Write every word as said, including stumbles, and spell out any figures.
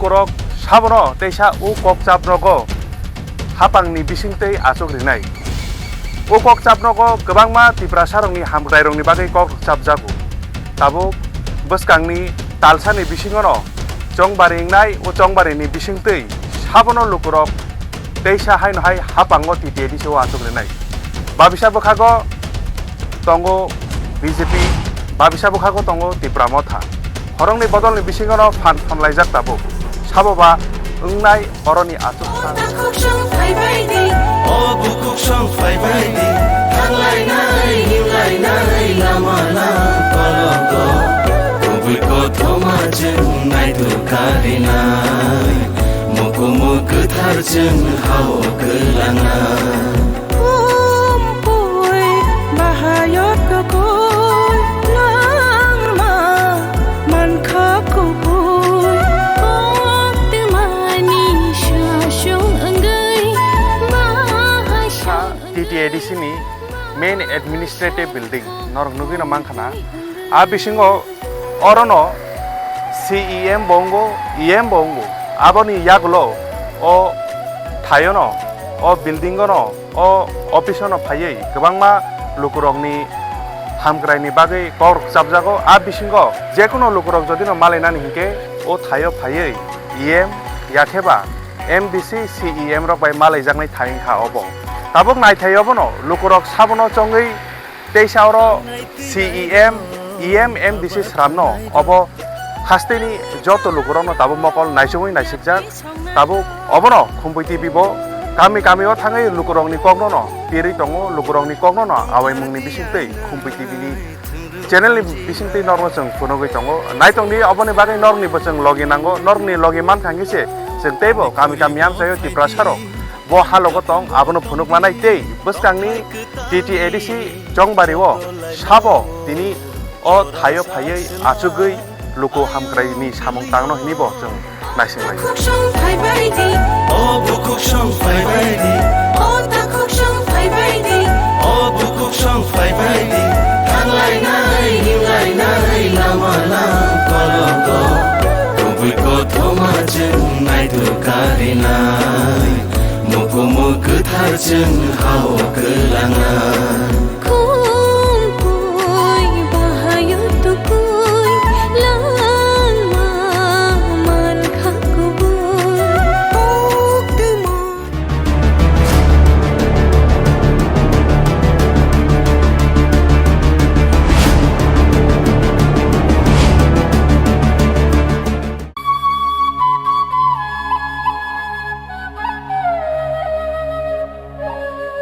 Borok sabono teisa o kokchap nogo hapangni bisingtwi achuk rinai. O kokchap nogo kwbangma Tiprasarokni hamkrairokni bagwi kok rwchapjago. Tabuk bwskangni talsani bisingono chongbari wngnai, o chongbarini bisingtwi sabono lukurok teisa haino hai hapango T T A D C o achuk rinai. Babisa bwkhago tongo B J P, babisa bwkhago tongo Tipra Motha. Horongni bodolni bisingono phan phonlaijak tabuk. Saboba wngnai oroni achuk. O bukhuk song phai bai di, o bukhuk song phai bai di, thanglainai, himlainai, lama lang kolok o. Kubui kothoma chwng naitu karinai, mukumu kwthar chwng hao kwlanai. Kumpui bahayot kukui langma mankha kubui kok tengmani sasung wngwi bahai. T T A D C ni main administrative building norok nugwi no mankha na. A bisingo orono C E M bo wngo, E M bo wngo. Aboni yagulo o thaiono, o buildingono, o office-ono phaiwi kwbangma lukurokni hamkraini bagwi kok rwchapjago. A bisingo jekuno lukurok jodino malainani hinkhe o thaio phaiwi E M yakheba M D C, C E M rok bai malaijaknai thai wngkha obo. Tabuk naithai obono lukurok sabono chongwi teisa oro C E M, E M, M D C sramno obo hasteni joto lukurokno tabuk mokol naichomwi naisikjak. Tabuk obono Khumpui T V bo kami kami o thangwi lukurokni koknono pirwi tongo, lukurokni koknono awaimungni bisingtwi Khumpui T V ni channel ni bisingtwi norokno chwng phunugwi tongo. Naitongdi, oboni bagwi norokni bo chwng logi nango, norokni logi mankha hwnkhe se chwng teibo kami kami amchaio Tiprasarok bo halogo tong, abono phunuk manai tei bwskangni T T A D C chongbari o sabo tini o thaio phaiwi achugwi luku hamkraini samung tangno hwnwi bo chwng naising lai. Bukhuk song phai bai di, o bukhuk song phai bai di, o takhuk song phai bai di, o bukhuk song phai bai di, thanglainai, himlainai, lama lang kolok o. Kubui kothoma chwng naitu karinai, mukumu kwthar chwng hao kwlanai.